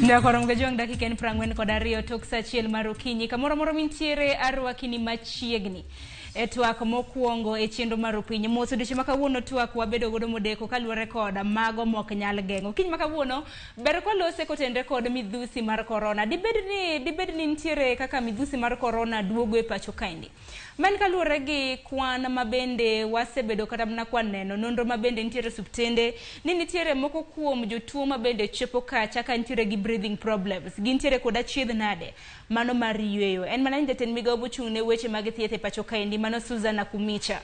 Nyakoro Mgajwang' dakika en 42 tok saa 1 mar okinyi. Kamoro moro mintiere arwaki ni machiegni e twak mokwongo e chenro mar opiny. Mos odiochieng' ma kawuono twak wabedo godo modeko kaluwore kod mago mok nyal geng'o. Okinyi ma kawuono ber kwalose kotenre kod midhusi mar korona. Dibed ni nitiere kaka midhusi mar korona duogo e pacho kaendi. Ma en kaluwore gi kwan ma bende wasebedo kata mana kwaneno nonro ma bende nitiere e osiptende ni nitiere moko kuom jotuo ma bende chopo kacha ka nitiere gi breathing problems. Gintiere kod achiedh nade mano mar yweyo. En mana ni jatend migawo mochung' ne weche mag thieth e pacho kaendi mano Susan Nakhumicha.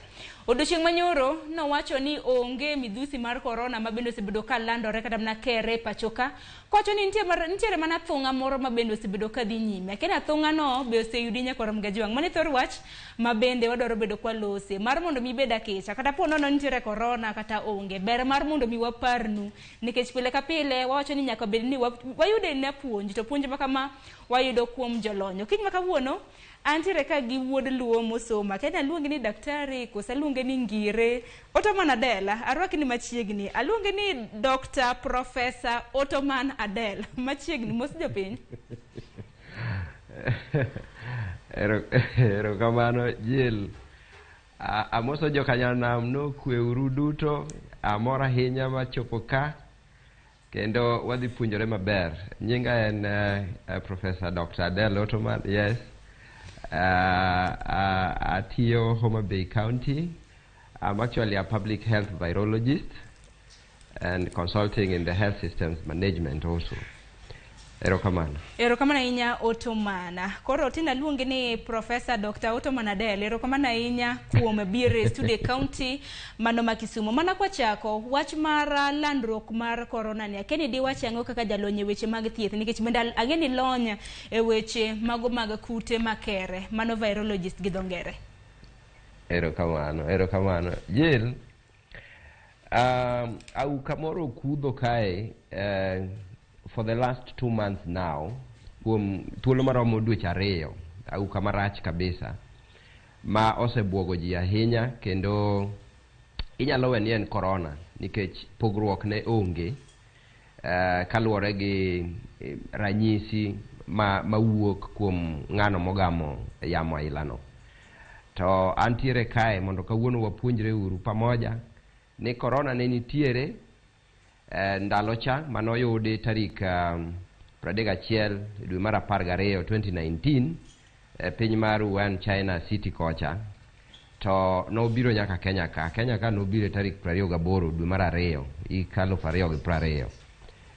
Odiochieng' manyoro nowacho ni onge midhusi mar korona ma bende osebedo ka landore kata mana kere e pacho ka. Kowacho ni nitiere mana thung'a moro ma bende osebedo ka dhi nyime. Akia ni athung'a no be oseyudi nyakwar Mgajwang'. Mano e thor wach ma bende wadwaro bedo kwalose mar mondo mi ibed akicha kata po nono nitiere korona kata onge. Ber mar mondo mi waparnu nikech pile ka pile wawacho ni nyaka bed ni wayude na puonj to puonj ma kama wayudo kuom jolony. Okinyi ma kawuono antiere ka gi wuod luo mosomo. Akia ni aluonge ni daktari koso aluonge ni ngire. Ottoman Adel, arwaki ni machiegni. Aluonge ni Dr. Professor Ottoman Adel. Machiegni, mos jopiny. Erokamano Jill. Amoso jokanyanam nokweuru duto. Amor ahinya machopo ka kendo wadhi puonjore maber. Nyinga en Professor Dr. Adel Ottoman, yes. Atiyo Homa Bay County. I'm actually a public health virologist and consulting in the health systems management also. Erokamano. Erokamano ahinya, Ottoman. Koro tinda aluongi ni Professor Dr. Ottoman Adel. Erokamano ahinya kuom biro e studio county mano ma Kisumu. Mana kwachako, wach mar landruok mar corona ni, akia ni diwach ang'o kaka jalony e weche mag thieth, nikech bende ang'e ni lony e weche mago mag kute makere, mano virologist gi dho ngere. Erokamano, erokamano. Jill, auka moro okudho kae for the last 2 months now, kuom thuolo maromo dweche 2, auka marach kabisa, ma osebuogo ji ahinya kendo inyalo we ni en corona nikech pogruok ne onge kaluwore gi ranyisi ma mawuok kuom ng'ano mogamo yamo ailano. To antiere kae mondo kawuono wapuonjre uru pamoja ni corona ne nitiere ndalo cha manoyudi tarik 31 dwe mar 12 2019 e piny mar Wuhan, China City kocha, to nobiro nyaka Kenya ka. Kenya ka nobiro e tarik 28 dwe mar 2 hik 2020.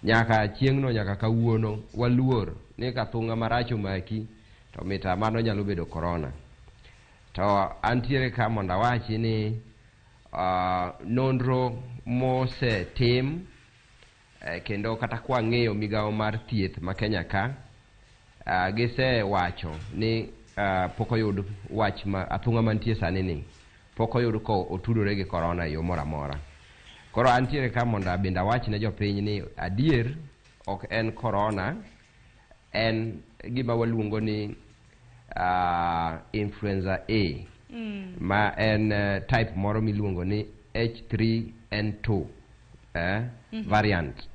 Nyaka chieng'no nyaka kawuono waluor ni ka thung'a marach omaki to mita mano nyalo bedo corona. To antiere ka mondo awachi ni nonro mosetim kendo kata kwang'iyo migawo mar thieth ma Kenya ka gisewacho ni pok oyud wach ma athung'a mantie sani ni pok oyud ko otudore gi corona e yo moro amora. Koro antiere ka mondo bende awach ne jopiny ni adier ok en corona, en gima waluongo ni influenza A ma en type moro miluongo ni H3N2 variant.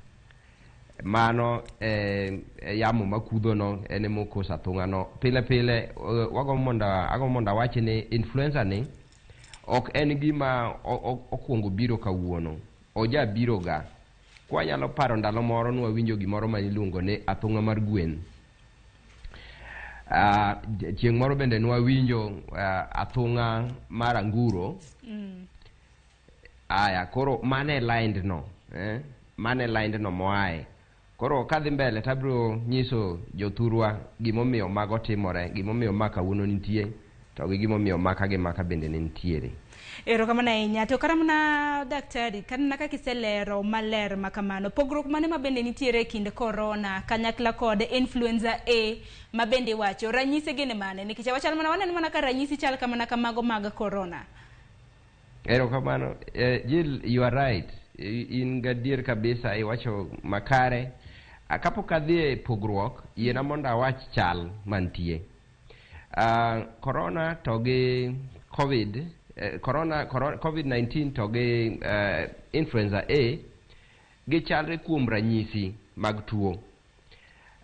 Mano yamo makudho no en ema okoso athung'a no. Pile pile wagombo mondo agombo mondo awachi ni influenza ni ok en gima okwongo biro kawuono. Oja biro ga. Kwanyalo paro ndalo moro nwawinjo gimoro ma iluongo ni athung'a mar gwen. Chieng' moro bende nwawinjo athung'a mar anguro. Aya, koro mano e line no, eh? Mano e line no moae. Koro kadhi mbele tabiro nyiso jothurwa gimomiyo mago timore, gimomiyo ma kawuono nitie, to gi gimomiyo maka gi maka bende ne nitiere. Erokamano ahinya. To kata mana daktari, kata kaka iselero maler ma kamano, pogruok mane ma bende nitiere e kind corona kanyakla kod influenza A ma bende iwacho? Ranyisi gin mane? Nikech wachal mana waneno mana ka ranyisi chal ka mana kamago mag corona. Erokamano. Jill, you are right. In gadier kabisa iwacho makare. Kapok adhi e pogruok, yiena mondo awach chal mantie. Corona to gi COVID, corona, corona, COVID-19 to gi influenza A gichalre kuom ranyisi mag tuo.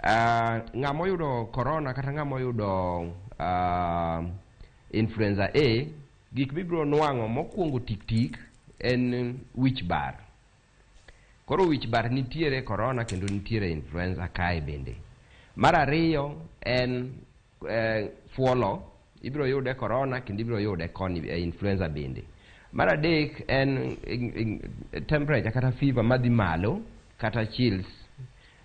Ng'ama oyudo corona kata ng'ama oyudo influenza A, gik mibiro nwang'o mokwongo tik tik en wich bar. Koro wich bar nitiere corona kendo nitiere influenza kae bende. Mar ariyo en fuolo, ibiro yude corona kendo ibiro yude koni e influenza bende. Mar adek en temperature kata fever madhi malo kata chills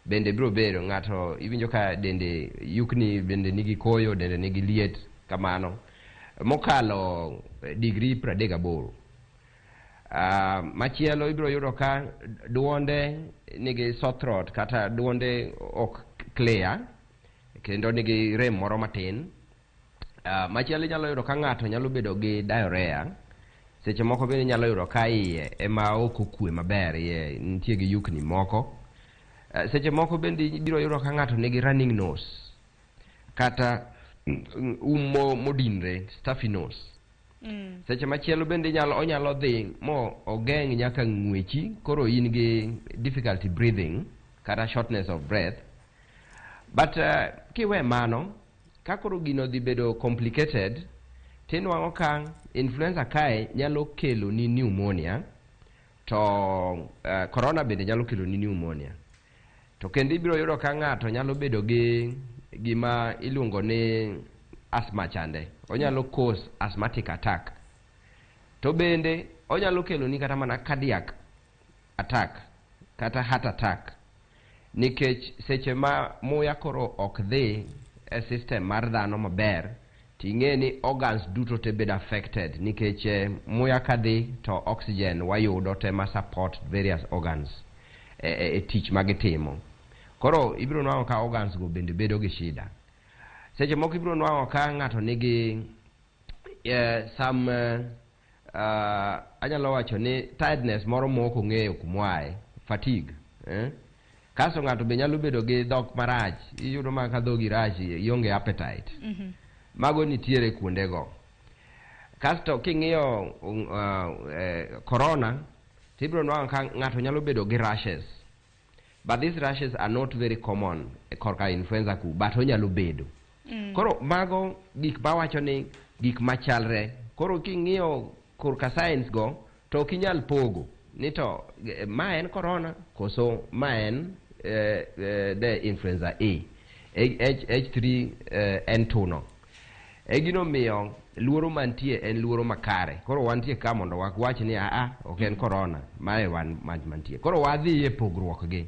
bende biro bedo. Ng'ato iwinjo ka dende yukni, bende nigi koyo, dende nigi liet kamano mokalo degree 38. Machielo ibiro yudo ka duonde nigi sore throat kata duonde ok clear kendo nigi rem moro matin. Machielo inyalo yudo ka ng'ato nyalo bedo gi diarrhea. Seche moko bende inyalo yudo ka iye ema ok okwe maber, iye nitie gi yukni moko. Seche moko bende ibiro yudo ka ng'ato nigi running nose kata um modinre, stuffy nose. Seche machielo bende onyalo dhi mo ogeng' nyaka ng'wechi, koro in gi difficulty breathing kata shortness of breath. But kiwe mano, ka koro gino dhi bedo complicated, tinwang'o ka influenza kae nyalo kelo ni pneumonia, to corona bende nyalo kelo ni pneumonia. To kendo ibiro yudo ka ng'ato nyalo bedo gi gima iluongo ni asthma chande. Onyalo cause asthmatic attack. To bende onyalo kelo ni kata mana cardiac attack kata heart attack. Nikech seche ma muya koro ok dhi e system mar dhano maber, ting'e ni organs duto te bedo affected nikech muya kadhi to oxygen wayudo te ma support various organs e tich ma gitimo. Koro ibiro nwang'o ka organs go bende bedo gi shida. Seche moko ibiro nwang'o ka ng'ato nigi some anyalo wacho ni tiredness moro ma ok ong'eyo kumoaye, fatigue. Kasto ng'ato be nyalo bedo gi dhok marach, iyudo ma ka dhogi rach, ionge appetite. Mago nitiere kuondego. Kasto king'iyo corona, tibiro nwang'o ka ng'ato nyalo bedo gi rashes. But these rashes are not very common korka influenza ku, but onyalo bedo. Koro mago gik mawacho ni gik machalre. Koro king'iyo korka science go, to ok inyal pogo ni to ma en corona koso ma en the influenza A H3 N2 no. E gino miyo luoro mantie en luoro makare. Koro wantie ka mondo wawach ni aa ok en corona, mae wan mantie. Koro wadhi e pogruok gi.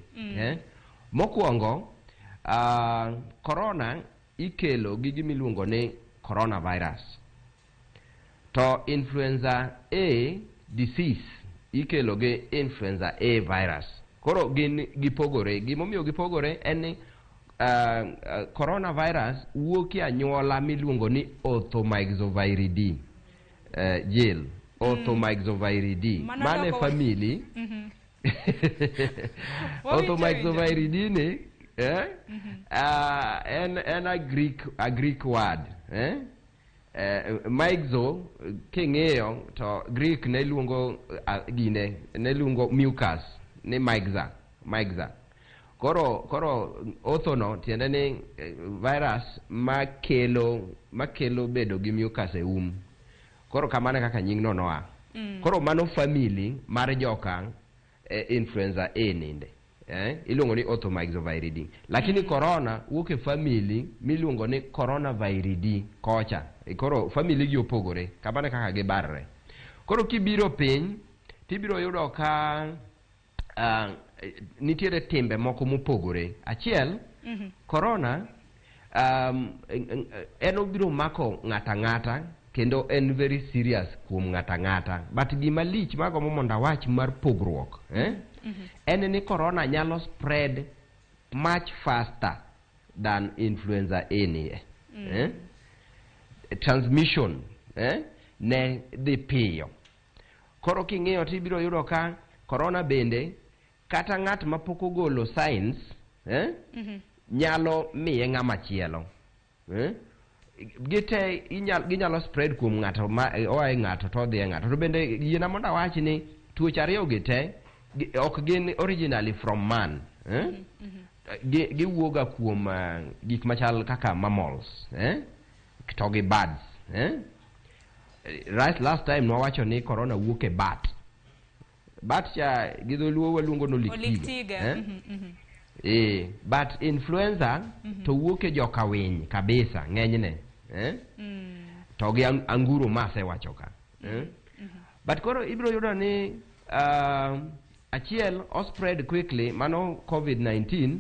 Mokwongo, corona ikelo gi gima iluongo ni coronavirus. To influenza A disease ikelo gi influenza A virus. Koro gin gipogore. Gimomiyo gipogore en ni coronavirus wuok e anyuola miluongo ni Orthomyxoviridae. Jill, Orthomyxoviridae. Mano Mano e family. Wawinjo. Orthomyxoviridae ni en a Greek word. Myxo king'iyo to Greek ne luongo gine ne luongo mucus ni myxa myxa. Koro ortho no tiende ni virus makelo bedo gi mucus e um. Koro kamano e kaka nying no noa. Koro mano family mar joka influenza A ninde. Iluongo ni Orthomyxoviridae. Lakini corona wuok e family miluongo ni Coronaviridae kocha. Koro family gi opogore, kamano e kaka gibarre. Koro kibiro piny, tibiro yudo ka nitiere timbe moko mopogore. Achiel, corona en obiro mako ng'ata ng'ata kendo en very serious kuom ng'ata ng'ata. But gima lich magombo mondo awach mar pogruok, en ni corona nyalo spread much faster than influenza A ni. Transmission ne dhi piyo. Koro king'iyo tibiro yudo ka corona bende kata ng'at mapok ogolo signs nyalo miye ng'ama chielo. Gite ginyalo spread kuom ng'ato ma oa e ng'ato to odhi e ng'ato. To bende yiena mondo awach ni tuoche ariyo gi te ok gin originally from man. eh? Giwuoga kuom gik machal kaka mammals, eh? To gi birds, eh? Right, last time nwawacho ni corona wuok e bat. Bat cha gi dholuo waluongo ni oliktiga. Oliktiga, eh? Mhm. But influenza to wuok e joka winy kabisa ng'enyne, eh? To gi anguro ma asewacho ka, eh? But koro ibiro yudo ni achiel o spread quickly, mano COVID-19.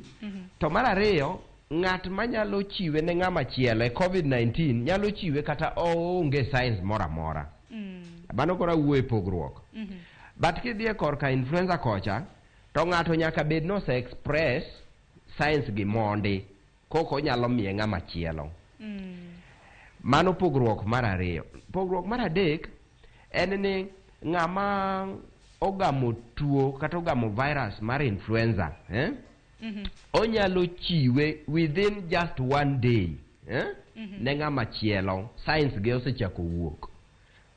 To mar ariyo, ng'at manyalo chiwe ne ng'ama chielo e COVID-19 nyalo chiwe kata oonge signs moro amora. Mano koro awuoyo e pogruok. But kidhi e korka influenza kocha, to ng'ato nyaka bed ni ose express signs gi mondi koko onyalo miye ng'ama chielo. Mano pogruok mar ariyo. Pogruok mar adek en ni ng'ama ogamo tuo kata ogamo virus mar influenza, eh? Onyalo chiwe within just one day, eh? Ne ng'ama chielo, signs ge osechako wuok.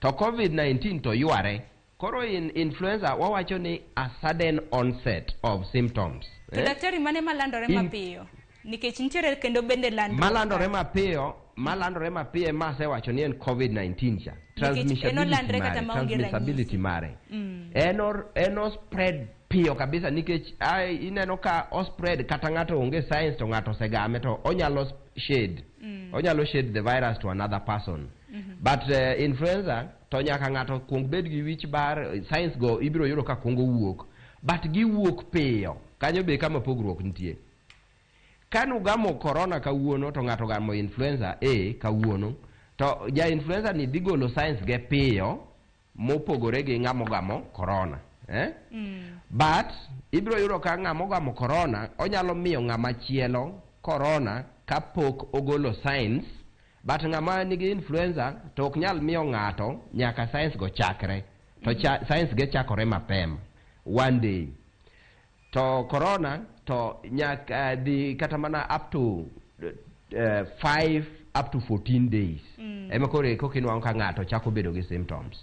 To COVID-19 to yware. Koro in influenza wawacho ni a sudden onset of symptoms. To Eh? daktari, mane malandore mapiyo? Nikech nitiere kendo bende landruok. Malandore mapiyo ema asewacho ni en COVID-19 cha. Nikech en olandre kata mare, maonge transmissibility ranyisi. Mare. En o spread piyo kabisa nikech ai, ineno ka o spread kata ng'ato onge signs to ng'ato osegame to onyalo shed. Onyalo shed the virus to another person. But influenza to nyaka ng'ato kuong bed gi wich bar, signs go ibiro yudo ka kuongo wuok. But giwuok piyo. Kanyo be kama pogruok nitie. Kanugamo corona kawuono to ng'ato ogamo influenza A kawuono, to ja influenza ni dhi golo signs ge piyo mopogore gi ng'ama ogamo corona, eh? But ibiro yudo ka ng'ama ogamo corona onyalo miyo ng'ama chielo corona kapok ogolo signs, but ng'ama nigi influenza to ok nyal miyo ng'ato nyaka signs go chakre to signs ge chakore mapema one day, to corona to nyaka dhi kata mana up to 5 up to 14 days ema koro koka inwang'o ka ng'ato chako bedo gi symptoms,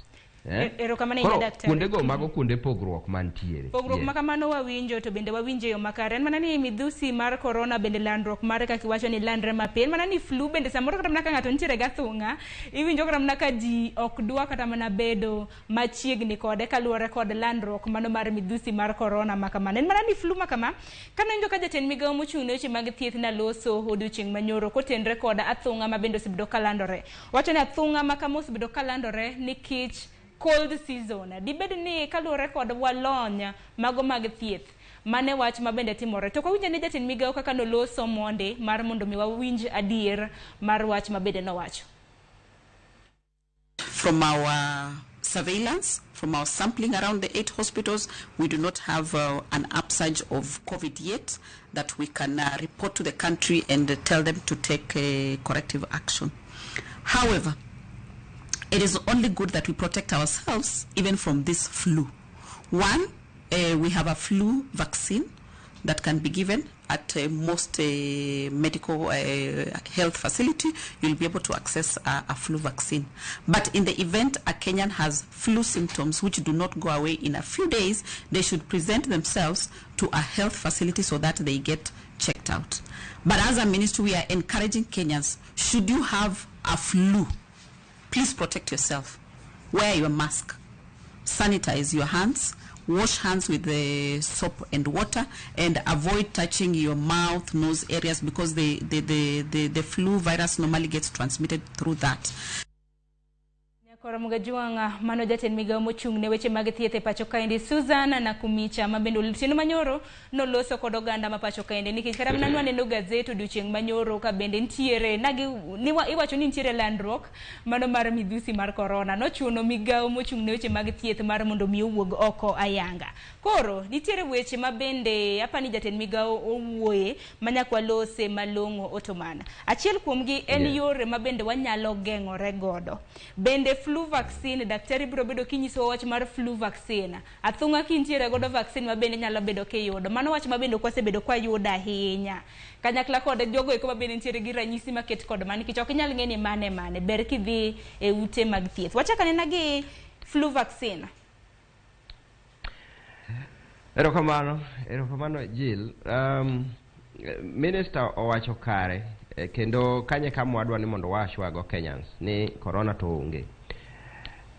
eh? Erokamano ahinya, Koro daktari. kuondego mago kuonde pogruok mantiere. Pogruok ma kamano wawinjo, to bende wawinjo e yo makare. En mana ni midhusi mar corona bende landruok mare kaka iwacho ni landre mapiyo. En mana ni flu bende samoro kata mana ka ng'ato nitiere gathung'a, iwinjo kata mana ka ji ok dwa kata mana bedo machiegni kode kaluwore kod landruok mano mar midhusi mar corona ma kamano. En mana ni flu ma kama, kane ka jatend migawo mochung' ne weche mag thieth naloso odiochieng' manyoro kotenre kod athung'a ma bende osebedo kalandore. Wacho ni athung'a ma kama osebedo kalandore nikech cold season. Dibed ni kaluwore kod walony mago mag thieth, mane wach ma bende timore. To kwawinjo ne jatend migawo kaka noloso mondi mar mondo mi wawinj adier mar wach ma bende nowacho. From our surveillance, from our sampling around the eight hospitals, we do not have an upsurge of COVID yet that we can report to the country and tell them to take corrective action. However, it is only good that we protect ourselves even from this flu. One, we have a flu vaccine that can be given at most medical health facility. You'll be able to access a flu vaccine. But in the event a Kenyan has flu symptoms which do not go away in a few days, they should present themselves to a health facility so that they get checked out. But as a ministry, we are encouraging Kenyans, should you have a flu, please protect yourself. Wear your mask, sanitize your hands, wash hands with the soap and water, and avoid touching your mouth, nose areas because the flu virus normally gets transmitted through that. Nyakoro Mugajwang'a, mano jatend migawo mochung' ne weche mag thieth e pacho kaendi, Susan Nakumicha, ma bende otieno manyoro noloso kod oganda ma pacho kaendi, nikech kata mana nwaneno gazet odiochieng' manyoro ka bende nitiere nagi niwa, iwacho ni nitiere landruok mano mar midhusi mar corona. Nochuno migawo mochung' ne weche mag thieth mar mondo mi owuog oko ayanga. Koro nitiere weche ma bende apani jatend migawo owuoye ma nyaka walose malong'o otomana. Achiel kuomgi en yore ma bende wanyalo geng'ore godo. Bende flu vaccine, daktari biro bedo kinyisowa wach mar flu vaccine. Athung'a kintiere godo vaccine ma bende nyalo bedo kiyudo. Mano wach ma bende ok wasebedo kwayudo ahinya. Kanyakla kod jogo eko ma bende nitiere gi ranyisi maket kod mano, nikech ok inyal ng'e ni mane mane. Ber kidhi e ute mag thieth. Wachak anena gi flu vaccine. Erokamano, erokamano Jill. Minister owacho kare, kendo kanye kama wadwa ni mondo washwago Kenyans ni corona to onge.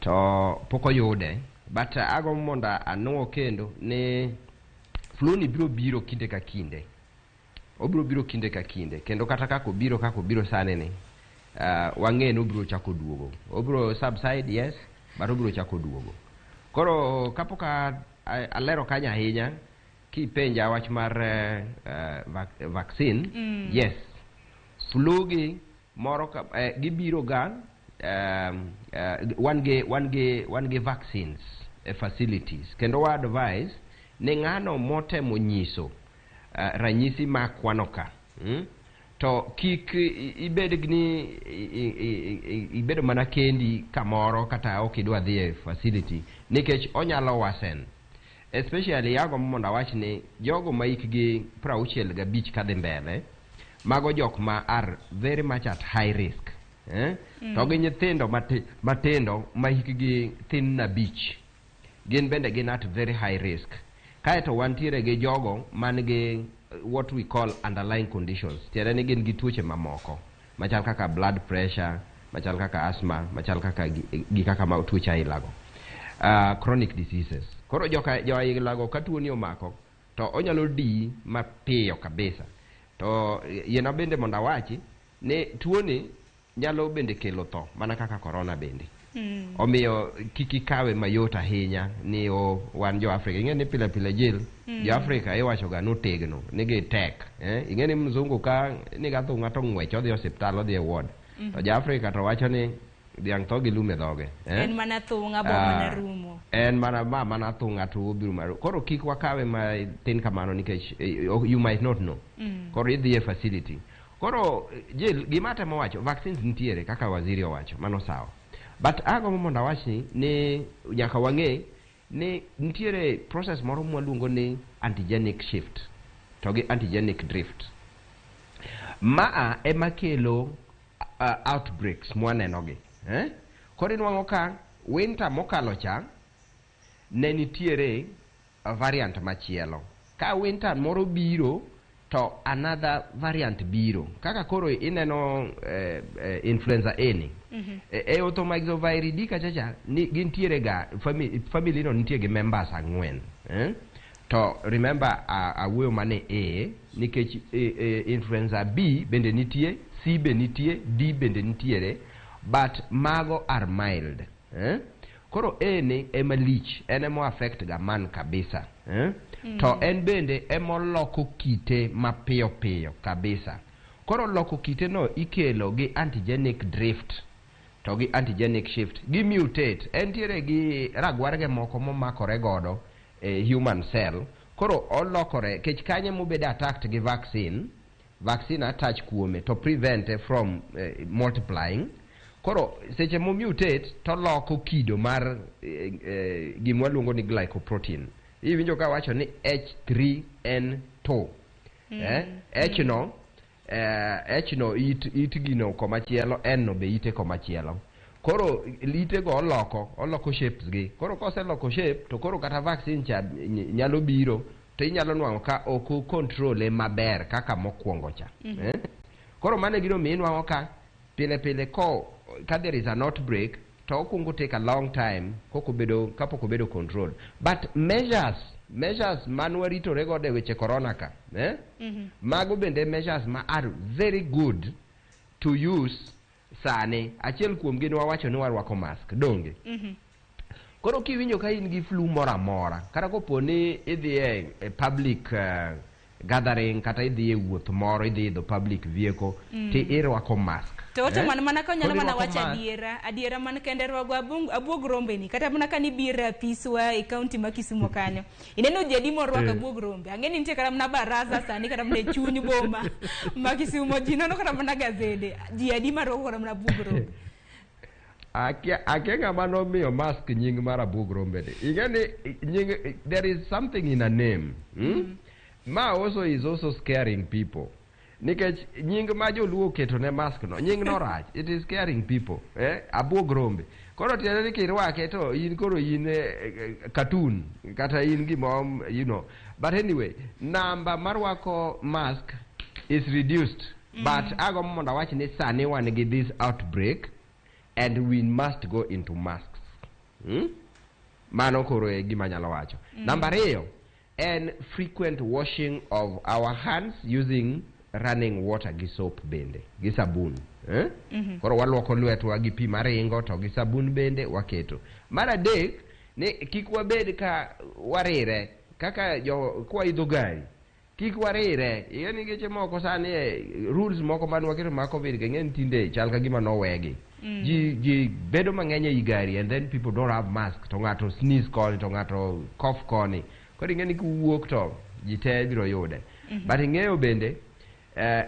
To pok oyude, but agombo mondo anuo kendo ni flu ni biro biro kinde ka kinde. Obiro biro kinde ka kinde, kendo kata kaka obiro sani ni, wang'e ni obiro chako duogo. Obiro subside, yes, but obiro chako duogo. Koro kapok alero kanyo ahinya, kipenja wach mar vaccine, yes, flu gi moro ka, gibiro ga wan gi vaccines e facilities, kendo wa advise ni ng'ano motemo nyiso ranyisi ma kwano ka, To kik ibed ni ibedo mana kendi kamoro kata ok idwa dhi e facility, nikech onyalo worsen. Especially agombo mondo awach ni jogo ma hikgi 65 kadhi mbele, mago jok ma are very much at high risk, eh? To gi nyithindo matindo ma hikgi thin na 5, gin bende gin at very high risk. Kaeto wantiere gi jogo man gi what we call underlying conditions, tiende ni gin gi tuoche mamoko machal kaka blood pressure, machal kaka asthma, machal kaka gi kaka ma tuoche ailago, chronic diseases. Koro joka jo ailago ka tuoni omako to onyalo diyi mapiyo kabisa. To yiena bende mondo awachi ni tuoni nyalo bende kelo tho mana kaka corona bende. Omiyo kik ikawe mayot ahinya ni o wan jo Afrika. Ing'e ni pile pile, Jill, jo Afrika iwacho ga notegno ni gi tek, eh? Ing'e ni mzungu ka niga thung'a to ng'wech odhi e osiptal, odhi e ward, to jo Afrika to wacho ni dhiang' tho gi lum e dhoge, eh? En mana thung'a bo mana rumo. En mana ma mana thung'a to obiro mar. Koro kik wakawe matin kamano, nikech you might not know. Koro idhi e facility. Koro Jill, gima atemo wacho, vaccines nitiere kaka waziri owacho, mano sawa, but agombo mondo awach ni nyaka wang'e ni nitiere process moro mwaluongo ni antigenic shift to gi antigenic drift. Maa ema kelo outbreaks mwanenogi, eh? Koro inwang'o ka winter mokalo cha ne nitiere a variant machielo, ka winter moro biro to another variant biro, kaka koro ineno influenza A ni e orthomyxoviridae kachacha ni gintiere ga family no nitie gi members ang'wen, eh? To remember, awuoyo mane A nikech influenza B bende nitie, C be nitie, D bende nitiere, but mago are mild, eh? Koro A ni ema lich, en ema affect ga man kabisa, eh? To en bende emoloko kite mapiyo piyo kabisa. Koro loko kite no ikelo gi antigenic drift to gi antigenic shift, gi mutate. Entiere gi ragwarge moko momakore godo e human cell. Koro olokore kech kanye mobedo attacked gi vaccine, vaccine attach kuome to prevent from multiplying. Koro seche mo mutate to loko kido mar gima waluongo ni glycoprotein. Iwinjo ka wacho ni H3N2, eh? H no H no it gino komachielo, N no be ite komachielo. Koro itego oloko shapes gi. Koro koseloko shape to koro kata vaccine cha nyalo biro to inyalo nwang'o ka ok o control maber kaka mokwongo cha, eh? Koro mano e gino miyo inwang'o ka pile pile ko ka there is an outbreak to okwongo take a long time kokobedo kapok obedo control. But measures man waritore godo e weche corona ka, eh? Mago bende measures ma are very good to use sani. Achiel kuom gi wawacho ni warwako mask, donge? Koro kiwinjo ka in gi flu moro amora, kata kopo ni idhi e public gathering, kata idhi e wuoth moro, idhi idho public vehicle, ti irwako mask. To eh? man mana ka onyalo Koro mana irwako wacho mask. Adiera man kende rwago abuog rombe ni, kata mana ka nibiro e apiswa e kaunti ma Kisumo kanyo, ineno ji adi morwako abuog rombe? Ang'e ni nitie kata mana baraza sani, kata mana e chuny boma ma Kisumo ji nono kata mana gazede, ji adi marwako kata mana abuog rombe? Akia ng'ama nomiyo mask nying mar abuog rombe ni. Ing'e ni nying, there is something in a name. Ma also is also scaring people. Nikech nying ma joluo oketo ne mask no, nying no rach. It is scaring people. Abuog rombe. Koro tiende ni kirwake to in koro in cartoon kata in gimo. But anyway, namba mar rwako mask is reduced. But agombo mondo awach ni sani wan gi this outbreak and we must go into masks. Mano koro e gima anyalo wacho. Namba 2 en frequent washing of our hands using running water gi soap bende, gi sabun. Koro waluoko lwetwa gi pi maringo to gi sabun bende waketo. Mar 3 ni kik wabed ka warire kaka jo kwaidho gari. Kik warire, ing'e geche moko sani rules moko mane waketo mag Covid ga ing'e ni tinde chal ka gima nowegi. Ji bedo mang'eny ei gari and then people don't have mask to ng'ato sneeze koni to ng'ato cough koni. Koro ing'e ni kiwuok to ji te biro yude. But ing'eyo bende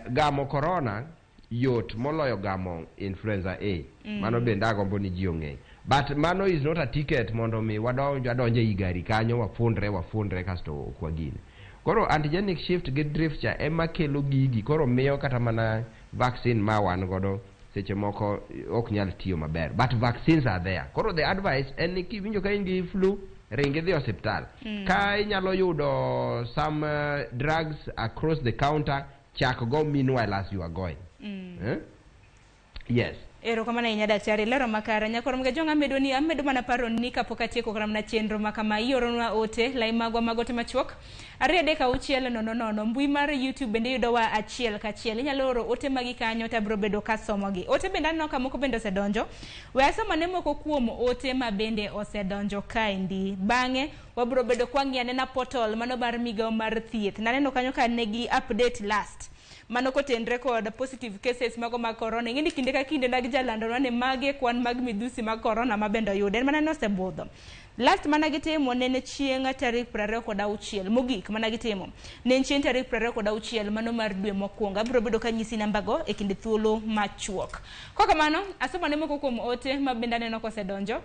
gamo corona yot moloyo gamo influenza A. Mano bende agombo ni ji ong'e. But mano is not a ticket mondo mi wadonj adonj ei gari kanyo wafundre kasto ok wagine. Koro antigenic shift gi drift cha ema kelo gigi, koro miyo kata mana vaccine ma wan godo seche moko ok nyal tiyo maber. But vaccines are there. Koro the advice en ni kiwinjo ka in gi flu, ring idhi osiptal. Ka inyalo yudo some drugs across the counter, chak go meanwhile as you are going. Yes. Erokamano ahinya daktari, lero makare. Nyakoro mga amedo ni amedo mana paro ni kapok atieko kata mana chenro ma kama ioronwa ote lai magwa mag ote machuok 2 3 6 0 0. Mbui mar YouTube bende yudowa achiel kachiel. Inyalo oro ote magi kanyo to abiro bedo kasomogi. Ote bende aneno ka moko bende osedonjo. We asomane moko kuom ote ma bende osedonjo kaendi. Bang'e wabiro bedo kwang'iyo anena portal mano mar migawo mar thieth. Naneno kanyo ka negi update last. Mano kotenre kod positive cases mago mag corona. Ing'e ni kinde ka kinde nag jalandonwa ni magi e kwan mag midhusi mag corona ma bende oyude. En mana nosebudho. Last mana gitimo nene chieng' tarik 26 mogik mana gitimo. Ne en chieng' tarik 26 mano mar dwe mokwongo. Abiro bedo kanyisi namba go e kinde thuolo machuok. Kokamano, asomane moko kuom ote ma bende aneno kosedonjo.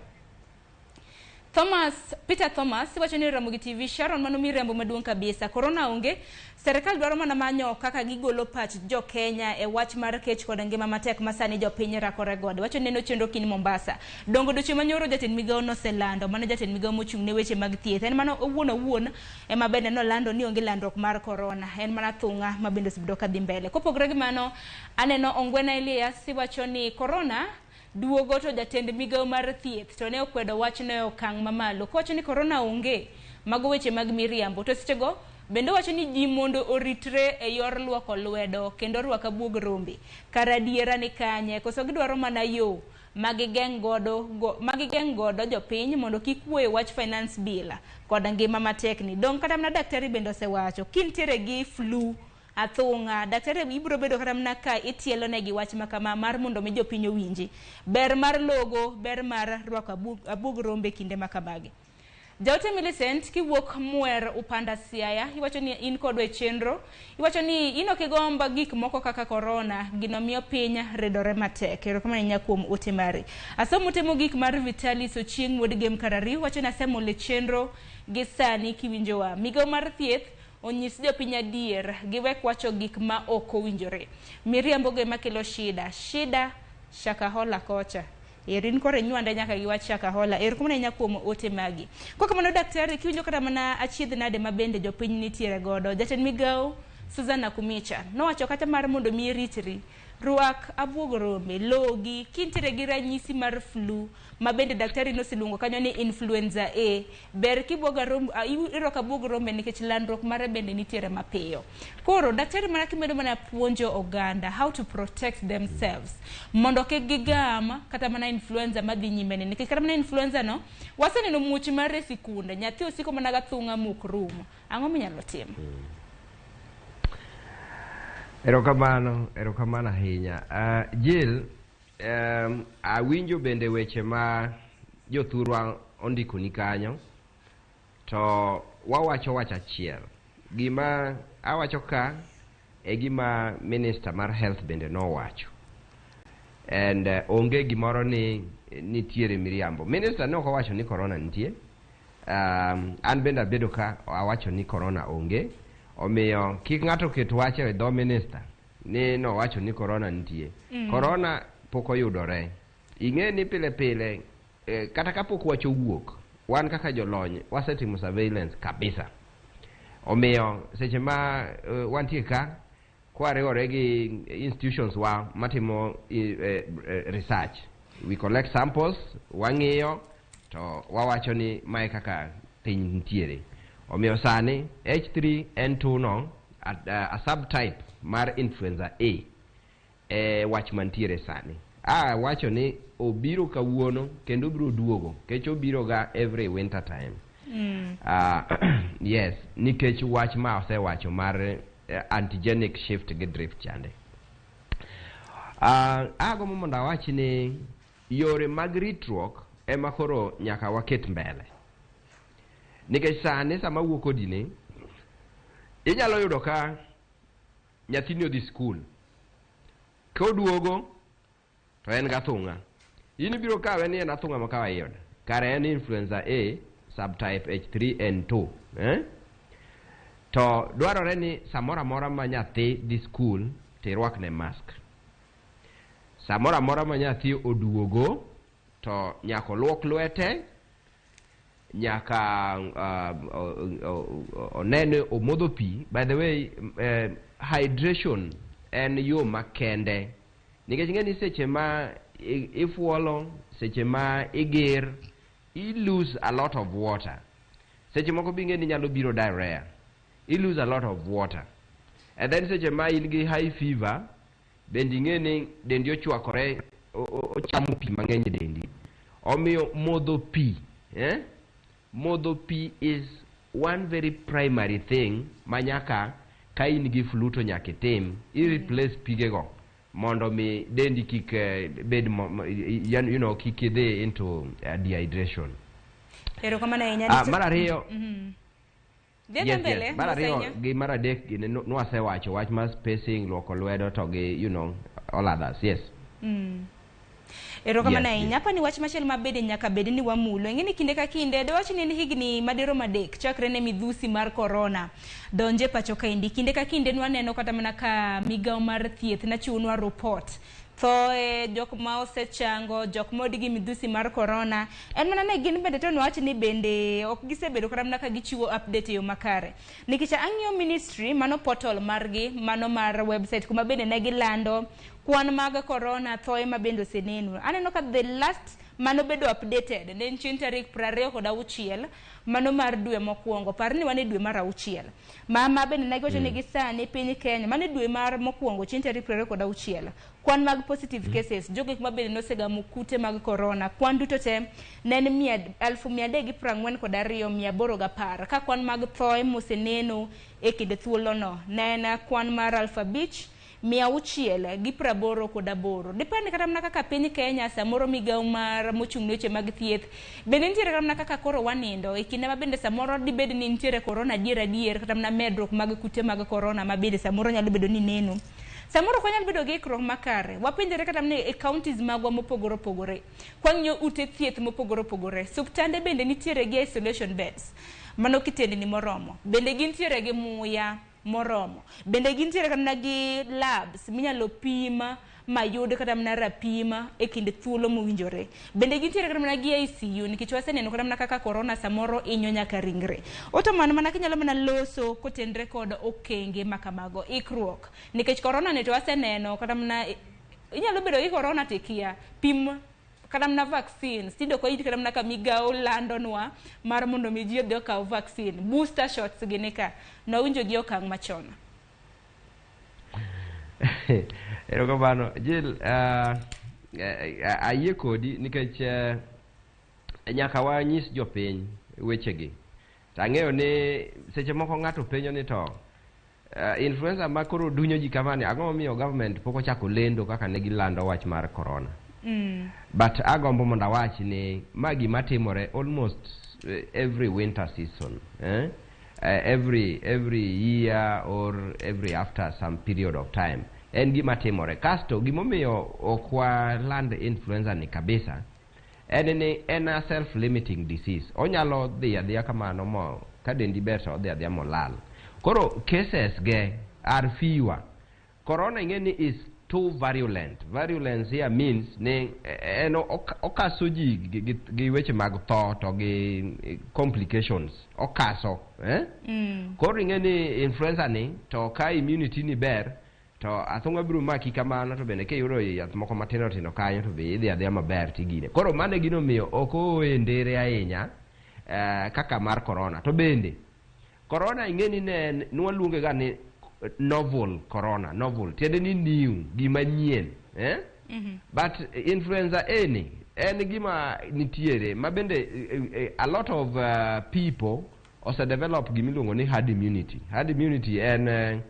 Thomas, Peter Thomas wacho ni Ramogi TV, Sharon mano miriambo maduong' kabisa. Corona onge, serikal dwaro mana manyo kaka gigolo pach jo Kenya e wach mar kech kod ngima matek ma sani jopiny rakore godo. Wacho neno chenro kiny Mombasa. Dongo dweche manyoro jatend migawo noselando, mano jatend migawo mochung' ne weche mag thieth. En mano owuon owuon ema bende nolando ni onge landruok mar corona. En mana thung'a ma bende osebedo kadhi mbele. Kopogore gi mano, aneno Ongwena Elias wacho ni corona duogo to jatend migawo mar thieth to ne okwedo wachno e okang' mamalo. Kowacho ni corona onge, mago weche mag miriambo. To sechego bende owacho ni ji mondo oritre e yor luoko lwedo kendo rwak abuog rombe. Kar adiera ni kanye? Koso gidwaro mana yo magigeng' godo jopiny mondo kik wuoye wach finance bill kod ngima matek ni. Dong' kata mana daktari bende osewacho, kintiere gi flu athung'a, daktari ibiro bedo kata mana ka itielo negi wach makama mar mondo mi jopiny owinji. Ber mar logo, ber mar rwako abuog rombe kinde makamagi. Jaote Millicent kiwuok Mwer Upanda Siaya, iwacho ni in kodwa e chenro. Iwacho ni in ok igomb gik moko kaka corona, gino miyo piny ridore matek. Erokamano ahinya kuom ote mari. Asomo ote mogik mar Vitalis Ochieng' wuod Gem Karariu, wacho ni asemolo e chenro gi sani kiwinjowa. Migawo mar thieth onyis jopiny adier, giwek wacho gik ma ok owinjore. Miriambo go ema kelo shida. Shida Shakahola kocha. Erin koro inywande nyaka gi wach Shakahola. Erokamano ahinya kuom ote magi. Kokamano daktari, kiwinjo kata mana achiedh nade ma bende jopiny nitiere godo. Jatend migawo Susan Nakhumicha nowacho kata mar mondo mi iritri, rwak abuog rombe, logi, kintiere gi ranyisi mar flu ma bende daktari noseluongo kanyo ni influenza A, ber kirwako abuog rombe nikech landruok mare bende nitiere mapiyo. Koro daktari mana kimedo mana puonjo oganda how to protect themselves mondo kik gigam kata mana influenza madhi nyime ni, nikech kata mana influenza no waseneno muoch mare e sikunde, nyathi osiko mana gathung'a mok rum. Ang'o minyalo timo? Erokamano, erokamano ahinya. Jill, awinjo bende weche ma jothurwa ondikoni kanyo, to wawacho wach achiel. Gima awacho ka e gima Minister mar Health bende nowacho. And onge gimoro ni nitiere miriambo. Minister ne ok owacho ni corona nitie. An bende abedo ka awacho ni corona onge. Omiyo kik ng'ato ket wach e dho minister. ni nowacho ni corona nitie. Corona pok oyudore. Ing'e ni pile pile kata kapok wach owuok, wan kaka jolony wasetimo surveillance kabisa. Omiyo seche ma wantie ka kwariwore gi institutions wa matimo research, we collect samples, wang'iyo to wawacho ni mae kaka piny nitiere. Omiyo sani H3N2 no a subtype mar influenza A e wach mantiere sani. A wacho ni obiro kawuono kendo obiro duogo nikech obiro ga every winter time. Yes, nikech wach ma osewacho mar antigenic shift gi drift chande. Agombo mondo awach ni yore mag ritruok ema koro nyaka waket mbele. Nikech sani sama awuo kodi ni, inyalo yudo ka nyathini odhi skul. Koduogo to en gathung'a. In ibiro kawe ni en athung'a ma kawaida. Kare en influenza A subtype H3N2. Eh? To dwarore ni samoro amora ma nyathi dhi skul to irwakne mask. Samoro amora ma nyathi oduogo to nyaka oluok lwete, nyaka one omodho pi. By the way, hydration en yo makende nikech ing'e ni seche ma ifuolo, seche ma iger, i lose a lot of water. Seche moko be ing'e ni nyalo biro diarrhea. I lose a lot of water. And then seche ma in gi high fever, bende ing'e ni dendi ochwakore, ochamo pi mang'eny e dendi. Omiyo modho pi, eh? Modho pi is one very primary thing ma nyaka ka in gi flu to nyaka itim. I replace pigego mondo mi dendi kik bed kik idhi into dehydration. Erokamano ahinya. Mar ariyo, Dhi mbele. Yes. Mar Mos ariyo ahinya. gi mar adek gini nwasewacho wach mar spacing, luoko lwedo to gi all others. Yes. Erokamano ahinya. Yes. Apani wach machielo ma bende nyaka bed ni wamulo. Ing'e ni kinde ka kinde dwach ni en higni madirom 3 chakre ne midhusi mar corona donje pacho kaendi. Kinde ka kinde nwaneno kata mana ka migawo mar thieth nachiwonwa report. Thoe, jok ma osechango, jok ma odi gi midhusi mar corona. En mana ne gin bende to nwach ni bende ok gisebedo kata mana ka gichiwo update e yo makare. Nikech ang'iyo ministry, mano portal margi, mano mar website kuma bende ne gilando kwan mag corona, thoe ma bende oseneno. Aneno ka the last mano bedo updated ne en chieng' tarik 26 mano mar dwe mokwongo. Par ni wan e dwe mar auchiel. Ma bende ne giwacho ni gi sani piny Kenya, mano e dwe mar mokwongo chieng' tarik 26. Kwan mag positive cases, jogo ma bende nosegamo kute mag corona, kwan duto te ne en 342,810. Ka kwan mag thoe moseneno e kinde thuolono ne en kwan mar 5,688. Depend kata mana kaka piny Kenya samoro migawo mar mochung' ne weche mag thieth bende nitiere kata mana kaka koro wanindo e kinde ma bende samoro dibed ni nitiere corona adier adier kata mana medruok mag kute mag corona ma bende samoro nyalo bedo ni neno. Samoro ok wanyal bedo gi ikruok makare. Wapenjore kata mana e counties magwa mopogore opogore. Kwang'iyo ute thieth mopogore opogore. Suptande bende nitiere gi isolation beds. Mano kitendni moromo. Bende gintiere gi muya moromo. Bende gintiere kata mana gi labs minyalo pim mayud kata mana rapim e kind thuolo mowinjore. Bende gintiere kata mana gi ICU nikech waseneno kata mana kaka corona samoro inyo nyaka ringre. Otoman mana kinyalo mana loso kotenre kod okenge makamago. Ikruok. Nikech corona ni to waseneno kata mana inyalo bedo gi corona to ikia. Pim kata mana vaccines. Tinde ok wayud kata mana ka migawo landonwa mar mondo mi ji odhi okaw vaccine. Booster shots gini ka. Nwawinjo gi okang' machon. Erokamano. Jill, ayie kodi nikech nyaka wanyis jopiny wechegi. To ang'eyo ni seche moko ng'ato penjo ni to influenza ma koro dunyo ji kamani, ang'o momiyo government pok ochako lendo kaka ne gilando wach mar corona? But agombo mondo awach ni ma gima timore almost every winter season. Eh? Every year or every after some period of time. En gima timore. Kasto gimomiyo ok waland influenza ni kabisa en ni en a self-limiting disease. Onyalo dhi adhiya kamano mo ka dendi ber to odhi adhiya molal. Koro cases ge are fewer. Corona ing'e ni is too virulent. Virulence here means ni en okaso ji gi weche mag tho to gi complications. Okaso, eh? Koro ing'e ni influenza ni to ka immunity ni ber to athung'a biro maki kamano, to bende kiyudo yath moko matindo tindo kanyo to be idhi adhiya maber tigine. Koro mano e gino miyo ok ooye ndere ahinya kaka mar corona. To bende corona ing'e ni ne nwaluonge ga ni novel corona, novel tiende ni new, gima nyien, eh? But influenza A ni en gima nitiere ma bende a lot of people ose develop gimiluongo ni herd immunity. Herd immunity en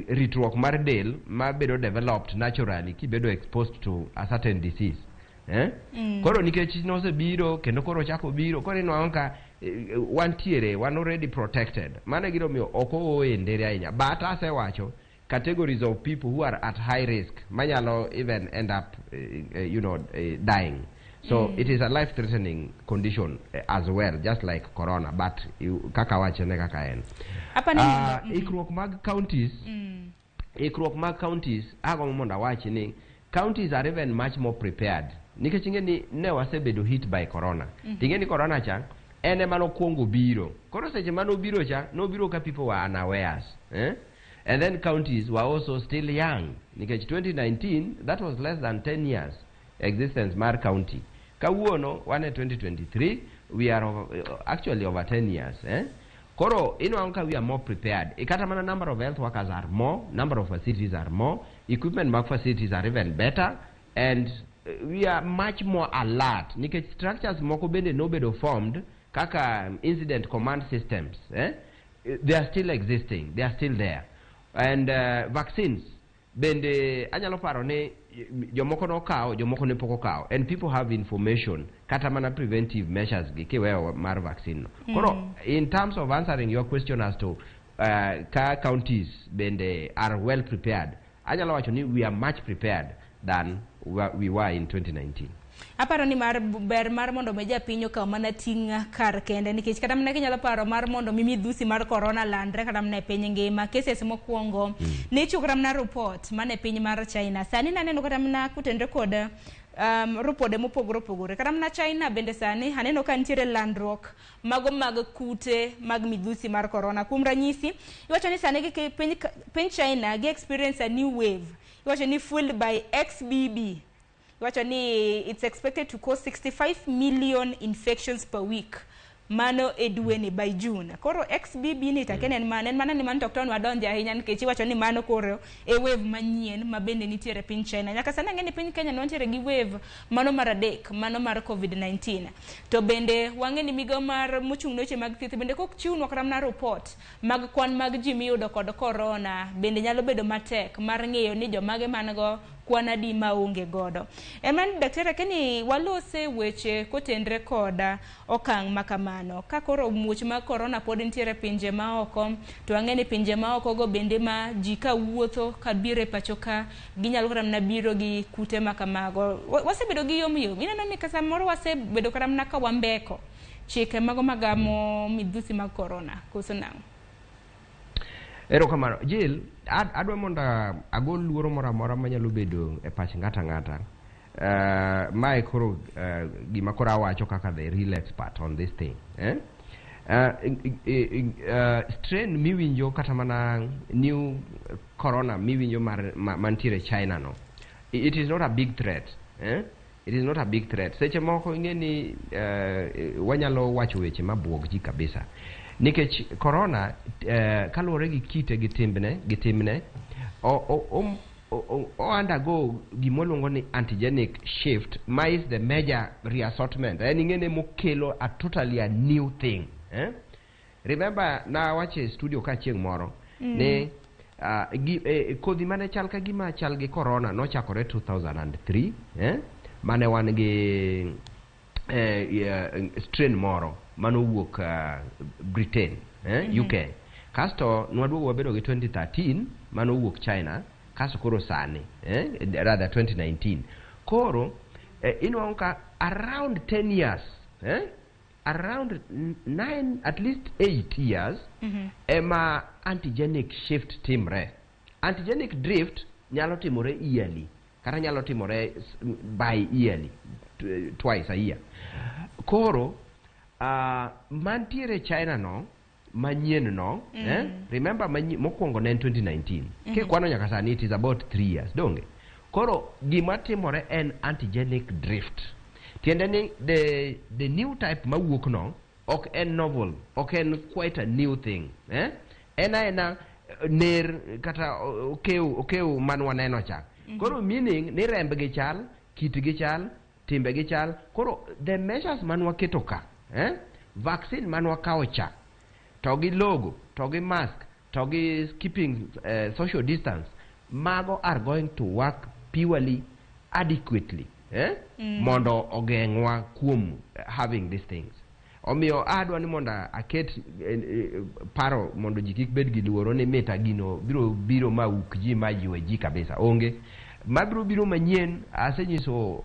ritruok mar del ma bedo developed naturally kibedo exposed to a certain disease, eh? Koro nikech nosebiro kendo koro ochako biro, koro inwang'o ka wantiere, wan already protected. Mano e gima omiyo ok ooye ndere ahinya, but asewacho categories of people who are at high risk manyalo even end up dying. So it is a life threatening condition as well, just like corona, but kaka wachene kaka en Apa ni Ikruok mag counties, ikruok mag counties, agombo mondo awachi ni counties are even much more prepared nikech ing'e ni ne wasebedo hit by corona. Ting'e ni corona cha en ema nokwongo biro. Koro seche manobiro cha, nobiro ka people were unawares, eh? And then counties were also still young nikech 2019, that was less than 10 years existence mar county. Kawuono wan e 2023, we are actually over 10 years, eh? Koro inwang'o ka we are more prepared. Kata mana number of health workers are more, number of facilities are more, equipment mag facilities are even better, and we are much more alert nikech structures moko bende nobedo formed kaka incident command systems, eh? They are still existing, they are still there. And vaccines bende anyalo paro ni jomoko nokawo, jomoko ne pok okawo, and people have information kata mana preventive measures gi kiweyo mar vaccine no. Koro in terms of answering your question as to ka counties bende are well prepared, anyalo wacho ni we are much prepared than we were in 2019. Aparo ni mar ber mar mondo mi japiny okaw mana ting' kar kende, nikech kata mana kinyalo paro mar mondo mi midhusi mar corona landre kata mana e piny ngima, cases mokwongo ne ichiwo kata mana report mana e piny mar China. Sani naneno kata mana kotenore kod ripode mopogore opogore, kata mana China bende sani aneno ka nitiere landruok mago mag kute mag midhusi mar corona. Kuom ranyisi, iwacho ni sani gi piny China gi experience a new wave, iwacho ni fueled by XBB. Iwacho ni it's expected to cause 65 million infections per week mano e dweni by June. Koro XBB ni take en mano, en mana ni mano to ok wadonje ahinya, nikech iwacho ni mano koro e wave manyien ma bende nitiere e piny China. Nyaka sani ang'e ni piny Kenya nwantiere gi wave mano mar adek, mano mar COVID-19. To bende wang'e ni migawo mar mochung' ne weche mag thieth bende kok chiwnwa kata mana report mag kwan mag ji miyudo kod corona, bende nyalo bedo matek mar ng'eyo ni jomage man go, kwan adi maonge godo. Ema ni daktari akeni walose weche kotenre kod okang' ma kamano. Ka koro muoch mag corona pod nitiere pinje maoko, to wang'e ni pinje maoko go bende ma ji ka wuotho ka biro e pacho ka, ginyalo kata mana biro gi kute ma kamago. Wasebedo gi yom yom. Ineno ni ka samoro wasebedo kata mana ka wambeko chike mago magamo midhusi mag corona, koso nang'o? Erokamano. Jill, adwa mondo agol luoro moro amora manyalo bedo e pach ng'ato ang'ata. Mae koro gima koro awacho kaka the real expert on this thing. Eh? Strain miwinjo kata mana new corona miwinjo mar mantiere China no, it is not a big threat. Eh? It is not a big threat. Seche moko ing'e ni wanyalo wacho weche mabuog ji kabisa. Nikech corona kaluwore gi kite gi timbne gi timne o undergo gima ni antigenic shift ma is the major reassortment. En ing'e ni mokelo a totally a new thing. Eh? Remember na wacho e studio ka chieng' moro ni kodhi mane chal ka gima chal gi corona nochakore 2003, eh? Mane wan gi strain moro manowuok Britain, eh? UK. Kasto nwaduogo wabedo gi 2013 manowuok China, kasto koro sani, eh? Rather 2019 koro inwang'o ka around 10 years, eh? Around 9, at least 8 years ema antigenic shift timre. Antigenic drift nyalo timore yearly kata nyalo timore bi yearly, twice a year. Koro mantiere China no manyien no, eh? Remember mokwongo ne en 2019. Kikwano nyaka sani, it is about 3 years, donge? Koro gima timore en antigenic drift, tiende ni the new type mawuok no ok en novel, ok en quite a new thing, eh? En aena ner kata okew okew man waneno cha. Koro meaning ni rembgi chal, kitgi chal, timbegi chal. Koro the measures man waketo ka, eh? Vaccine man wakawo cha to gi logo to gi mask to gi keeping social distance, mago are going to work purely adequately, eh? Mondo ogeng'wa kuom having these things. Omiyo adwa ni mondo aket paro mondo ji kik bed gi luoro ni mita gino biro biro ma uk ji ma ywe ji kabisa. Onge mabiro biro manyien. Asenyiso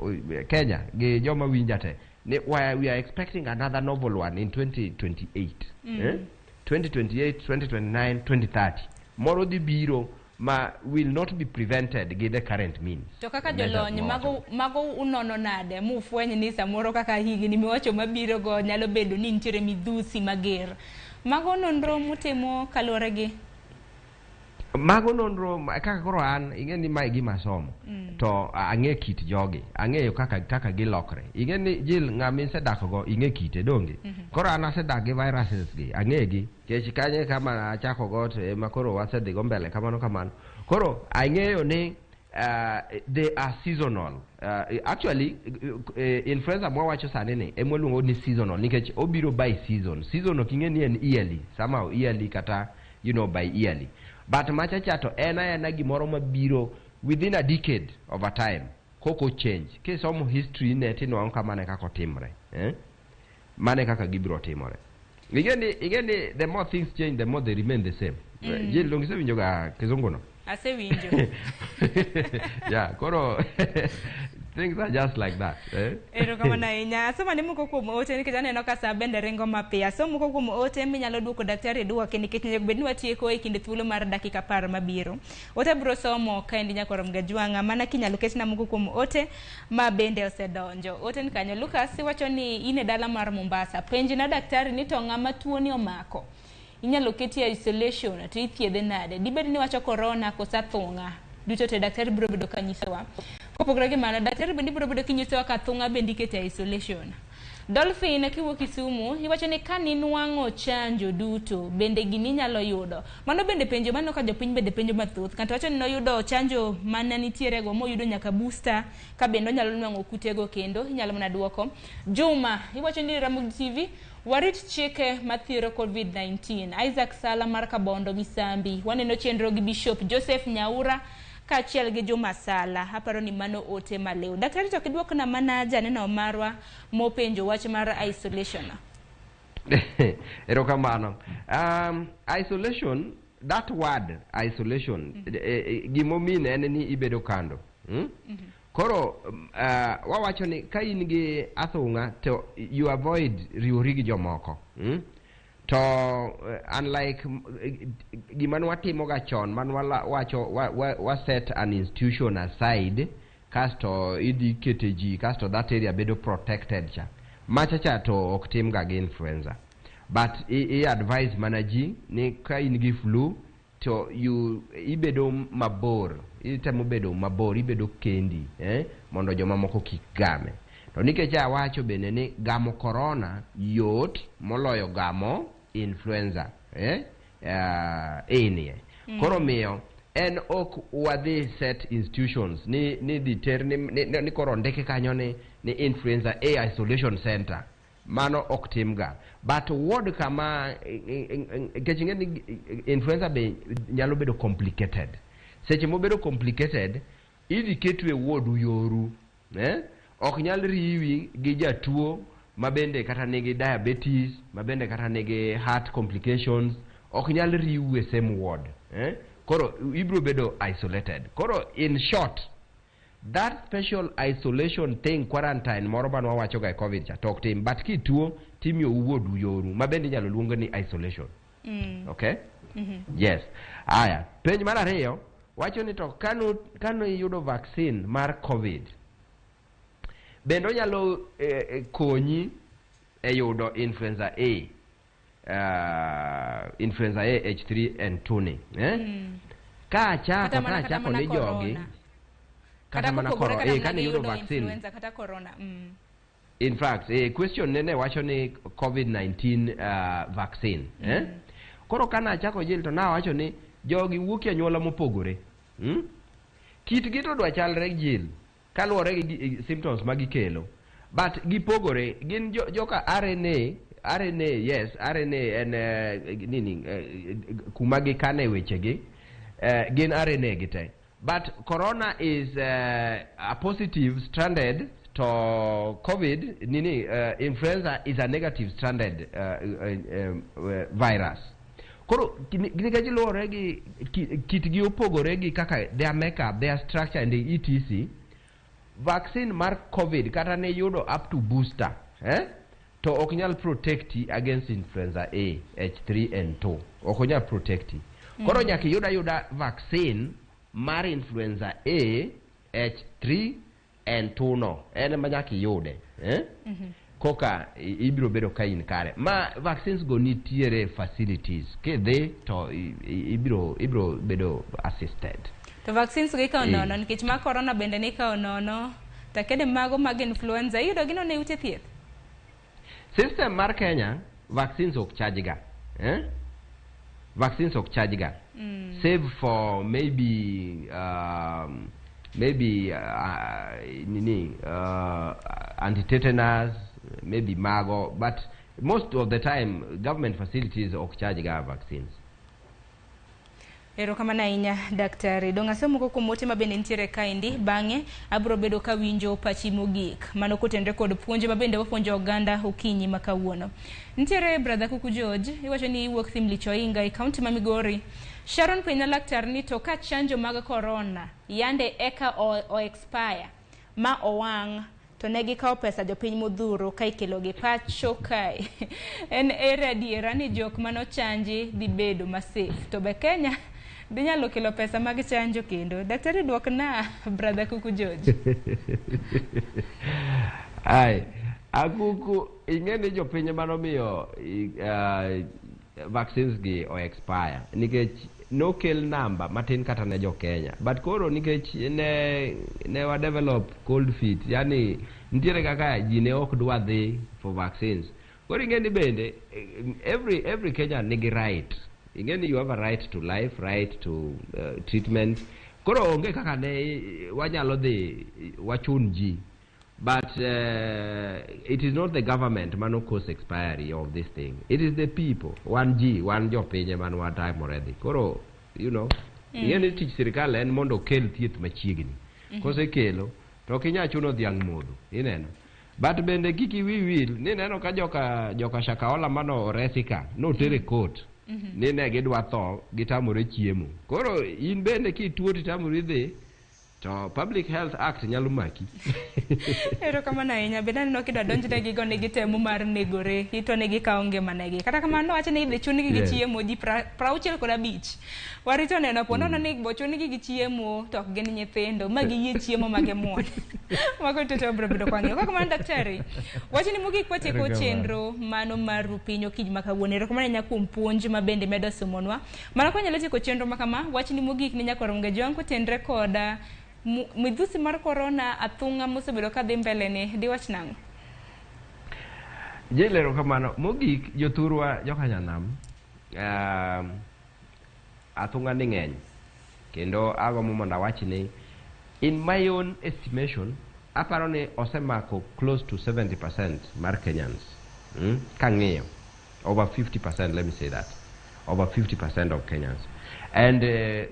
Kenya gi joma winja te ni we are expecting another novel one in 2028, eh? 2028, 2029, 2030, moro dhi biro ma will not be prevented gi the current means. To kaka Measures jolony mawacho. Mago unono nade mufweny ni samoro kaka higni miwacho mabiro go nyalo bedo ni nitiere midhusi mager? Mago nonro mutimo kaluwore gi Mago nonro kaka koro an ing'e ni mae gima asomo to ang'e kit jogi, ang'eyo kaka gilokre. Ing'e ni jil ng'ama isedak go, ing'e kite, donge? Koro an asedak gi viruses gi, ang'e gi kech kanye kama achako go to ema koro wasedhi go mbele kamano kamano. Koro ang'eyo ni they are seasonal. Actually influenza mwawacho sani ni ema waluongo ni seasonal nikech obiro by season. Season ok ing'e ni en yearly, somehow yearly kata by yearly, but macha cha to en aena gimoro mabiro within a decade of a time koko change. Kisomo history ne tinwang'o ka mano e kaka otimre, eh? Mano e kaka gibiro timore. Ing'e ni the more things change, the more they remain the same. Jill, donge isewinjo ga kizungu no? Asewinjo. Yeah, koro things are just like that, eh? Erokamano ahinya. Asoma ne moko kuom ote nikech aneno ka sa bende ringo mapiyo. Asom moko kuom ote minyalo duoko daktari duoke nikech onego bed ni watieko e kind thuolo mar dakika 10 mabiro. Ote biro somo kaendi nyakorom Gajwang'a mana kinyalo ketna moko kuom ote ma bende osedonjo. Ote ni kanyo. Lucas iwacho ni in e dala mar Mombasa. Penjna daktari ni to ng'ama tuo ni omako inyalo keti e isolation to ithiedhe nade? Dibed ni wacho corona koso athung'a? Duto te daktari biro bedo ka nyisowa. Kopogore gi mano, daktari bende biro bedo kinyisowa ka athung'a bende ikete e isolation. Dolphin kiwuok Kisumu iwacho ni ka ninwang'o chanjo duto bende gini inyalo yudo. Mano bende penjo maneno ka jopiny bende penjo mathoth. Ng'ato wacho ni noyudo chanjo mane nitiere go moyudo nyaka booster ka bende onyalo nwang'o kutego kendo inyalo mana duoko. Juma iwacho ni Ramogi TV warit chike mathiero COVID-19. Isaac Sala mar Kabondo Misambi waneno chenro gi Bishop Joseph Nyaura kaachiel gi Juma Sala. Aparo ni mano ote maliw. Daktari to kiduokna mana janeno marwa mopenjo wach mar isolation. Erokamano. Isolation, that word isolation, gimomean en ni ibedo kando, Koro wawacho ni ka in gi athung'a to you avoid riwori gi jomoko, To unlike gima nwatimoga chon man wacho wa set an institution aside kasto idhi kete ji kasto that area bedo protected cha macha cha to ok timga gi influenza, but i advise mana ji ni ka in gi flu to you ibedo mabor, itemo bedo mabor, ibedo kendi, eh? Mondo jomamoko kik game. To nikech awacho bende ni gamo corona yot moloyo gamo influenza, eh? Inie koro miyo en ok wadhi set institutions ni dhi ter ni koro ndiki kanyo ni influenza A isolation center. Mano ok timga, but ward kama nikech ing'e ni influenza be nyalo bedo complicated. Seche mobedo complicated idhi ketu e ward yoru, eh? Ok nyal riwi gi jatuo ma bende kata nigi diabetes, ma bende kata nigi heart complications. Ok nyal riwu e same ward, eh? Koro ibiro bedo isolated. Koro in short, that special isolation thing, quarantine moro mane wawacho ga e COVID cha to ok tim, but kituo timiyou wuodu yoru ma bende inyalo luong ni isolation. Okay, yes. Aya, penj mar ariyo. Wacho ni to kano iyudo vaccine mar COVID, bende onyalo konyi e yudo influenza A, influenza A H3N2 ni, eh? Ka achako Kata ka mana kata achako mana ni jogi corona. Kata mana kopogore corona, kata mana kane gi iyudo yudo vaccine. influenza kata corona. In fact, question nene wacho ni COVID-19 vaccine, eh? Koro kana achako jil to nawacho ni jogi wuok e anyuola mopogore, Kitgi to dwa chalre jil kaluwore gi symptoms ma gikelo, but gipogore. Gin joka RNA. RNA, yes, RNA en nini, kuma gikane wechegi, gin RNA gite, but corona is a positive stranded to COVID nini, influenza is a negative stranded virus. Koro nikech luwore gi kitgi opogore gi kaka their makeup, their structure and the etc, vaccine mar COVID kata ne yudo up to booster, eh? To ok nyal protecti against influenza A H3N2, ok onyal protecti. Koro nyaka iyud ayuda vaccine mar influenza A H3N2 no en ema nyaka iyude, eh? Koka ibiro bedo ka in kare. Ma vaccines go nitiere facilities, kidhi to ibiro bedo assisted. To vaccines go ikawo nono nikech mar corona bende nikawo nono. To kede mago mag influenza iyudo gi nono e ute thieth? System mar Kenya, vaccines ok charge ga, eh? Vaccines ok charge ga, save for maybe nini, anti-tetanus maybe mago, but most of the time government facilities ok charge ga vaccines. Erokamano ahinya, daktari. Dong' asomo moko kuom ote mabende nitiere kaendi, bang'e abiro bedo kawinjo pachi mogik. Mano kotenore kod puonj mabende wapuonjo oganda okinyi ma kawuono. Nitiere brother Kuku George, iwacho ni iwuok Thimlich Oinga e kaunti ma Migori. Sharon penja laktar ni to ka chanjo mag corona yande eka o expire ma owang' to ne gikawo pesa jopiny modhuro ka ikelogi pacho kae. En ere adiera ni jok manochanji dhi bedo ma safe? To be Kenya dhi nyalo kelo pesa mag chanjo kendo? Daktari duok na brother Kuku George. Ai, akuku ing'e ni jopiny manomiyo vaccines gi o expire nikech nokel namba matin kata ne jo Kenya, but koro nikech ne wa develop cold feet, yani nitiere kaka ji ne ok dwa dhi for vaccines. Koro ing'e ni bende every Kenyan nigi right, ing'e ni you have a right to life, right to treatment. Koro onge kaka ne wanyalo dhi wachun ji, but it is not the government mano cause expiry of this thing, it is the people, wan ji, wan jopiny ema watamore dhi. Koro ing'e ni tich sirikal en mondo okel thieth machiegni. Kosekelo to ok inyal chuno dhiang' modho, ineno. But bende kik iwi wil ni neno ka joka Shakahola mano oresi ka noter e court ni ne gidwa tho gitamore chiemo. Koro in bende kituo titamori dhi to Public Health Act nyalo maki. Erokamano ahinya. Bende aneno kidwa donjne gigo ni gitemo mar negore, ito ni gikawo ngimanegi. Kata kamano wacho ni idhi chun-gi gi chiemo ji 65. Warito neno po nono ni bo chun-gi gi chiemo to ok gin nyithindo ma giyie chiemo ma gimuon. Mago duto wabiro bedo kwang'iyo. Kaka kamano daktari, wachni mogik watieko Erokamano. chenro mano mar piny okinyi ma kawuono. Erokamano ahinya kuom puonj ma bende medo somonwa. Mana kwanyalo tieko chenro ma kama, wachni mogik ni nyakwar Onge Jwang' kotenre koda midhusi mar corona athung'a mosebedo kadhi mbele ni diwach nang'o? Jil, erokamano. Mogik, jothurwa jokanyanam, athung'a ni ng'eny kendo agombo mondo awach ni in my own estimation aparo ni osemako close to 70% mar Kenyans, Kang'iyo over 50%, let me say that over 50% of Kenyans, and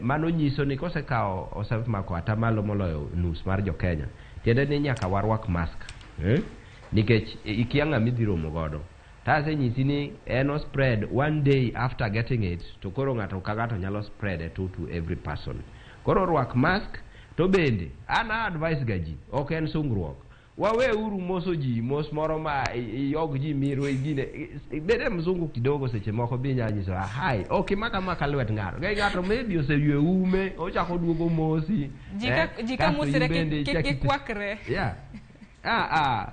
mano nyiso ni kosekawo osemako atamalo moloyo nus mar jo Kenya, tiende ni nyaka warwak mask, eh? Nikech ikia ng'ama idhi romo godo. Tasenyisi ni en o spread one day after getting it, to koro ng'ato ka ng'ato nyalo spread it to every person. Koro rwak mask. To bende an a advice ga ji, ok en sungruok. Waweuru moso ji mos moro ma iyog ji miro gine bede mzungu kidogo seche moko bi nyalo nyiso hi ok imaka maka lwet ng'ato ka ng'ato maybe oseywe ume ochako duogo mosi. Ji ka mosre kik gikwakre. Yeah.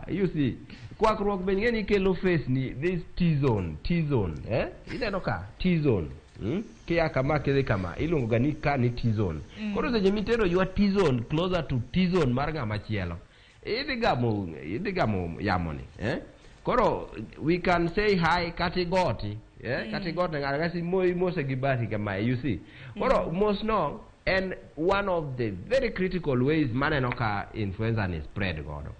You see, kwakruok be ng'eni kelo face ni this T-zone, T-zone, eh? Ineno ka T-zone. Kia kama kidhi kama iluongo ga ni ka ni T-zone. Koro seche mitero your T-zone closer to T-zone mar ng'ama chielo, idhi gamo yamo ni, eh? Koro we can say hi kata igoti, eh? Kata igote ng'ato kasi mose gi bati kamae, you see. Koro mos no en one of the very critical ways maneno ka influenza ni spread godo.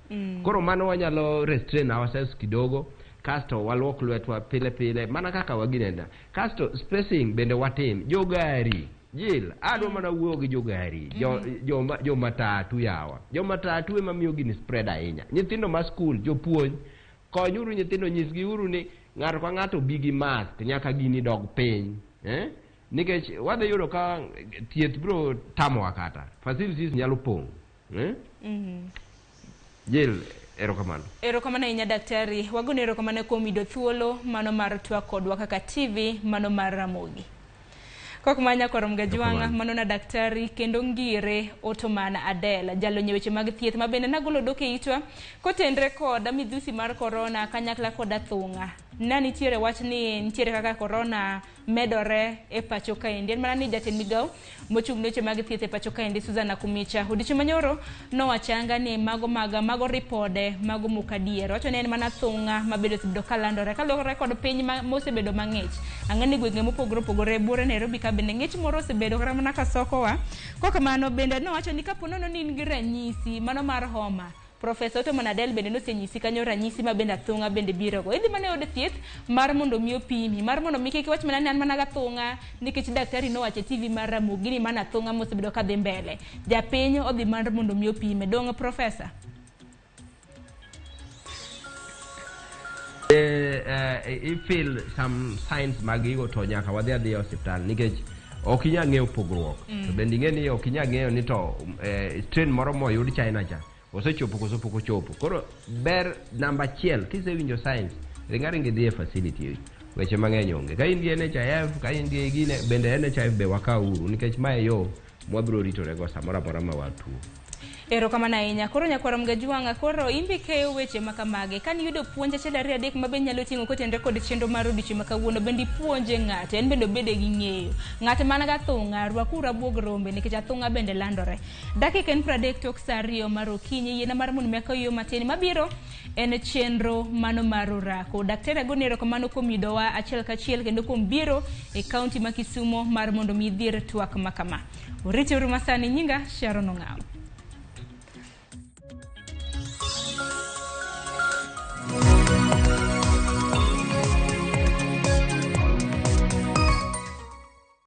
Koro mano wanyalo restrain ourselves kidogo, kasto waluok lwetwa pile pile mana kaka waginenda. Kasto spacing bende watim. Jogari, Jill, adwa mana wuoyo gi jogari, jo matatu yawa. Jo matatu ema miyo gini spread ahinya. Nyithindo ma school, jopuonj, konyuru nyithindo, nyisgi uru ni ng'ato ka ng'ato bi gi mask nyaka gini dog piny. Eh? Nikech wadhi yudo ka thieth biro tamowa kata facilities nyalo pong'. Eh? Jill, erokamano. Erokamano ahinya daktari. Wagone erokamano kuom yudo thuolo mano mar twak kodwa kaka TV mano mar Ramogi. Kok manya korom gajwang'a mano na daktari kendo ngire Ottoman Adel jalony e weche mag thieth ma bende nagolo dok e itwa kotenre kod midhusi mar corona kanyakla kod athung'a. Na nitiere wach ni nitiere kaka corona medore e pacho kaendi. En mana ni jatend migawo mochung' ne weche mag thieth e pacho kaendi Susan Nakhumicha odiochieng' manyoro nowachanga ni mago ripode mago mok adier. Owacho ni en mana thung'a mabende osebedo kalandore kaluwore kod piny mosebedo mang'ich. Ang'e ni gwenge mopogore opogore buore Nairobi ka bende ng'ich moro osebedo kata mana kasokowa. Kokamano bende nowacho ni kapo nono ni in gi ranyisi mano mar homa, Professor Ottoman Adel bende nosenyisi kanyo ranyisi ma bende athung'a bende biro go. Idhi mana e od thieth mar mondo mi opimi, mar mondo mi kik iwach mana ni an mana gathung'a nikech daktari nowacho e TV mar Ramogi ni mana athung'a mosebedo kadhi mbele. Japiny odhi mar mondo mi opime. Dong' Professor? I feel some signs mag gigo to nyaka wadhi adhiya e osiptal nikech ok inyal ng'eyo pogruok. To bende ing'e ni ok inyal ng'eyo ni to strain moro moyud China cha osechopo koso pok ochopo. Koro ber namba achiel kisewinjo signs ring aringa idhi e facility weche mang'eny onge. Ka in gi NHIF, ka in gi gine bende NHIF be wakaw uru nikech mae yo mwabiro ritorego samoro amora ma watuo. Erokamano ahinya. Koro nyakwar Mgajwang'a, koro in be ikeyo weche ma kamagi. Kane iyudo puonj achiel ariyo adek ma be nyalo ting'o kotenre kod chenro mar odiochieng' ma kawuono, bende ipuonje ng'ato, en bende obede gi ng'eyo. Ng'at man gathung'a, rwakuru abuog rombe nikech athung'a bende landore. Dakika en 30 tok saa 2 mar okinyi, yiena mar mondo mi akaw yo matin mabiro en chenro mano mar orako. Daktari agoni erokamano kuom yudowa achiel kachiel kendo kuom biro e kaunti ma Kisumo mar mondo mi idhier twak ma kama. Orite uru masani, nyinga Sharon Ong'awo.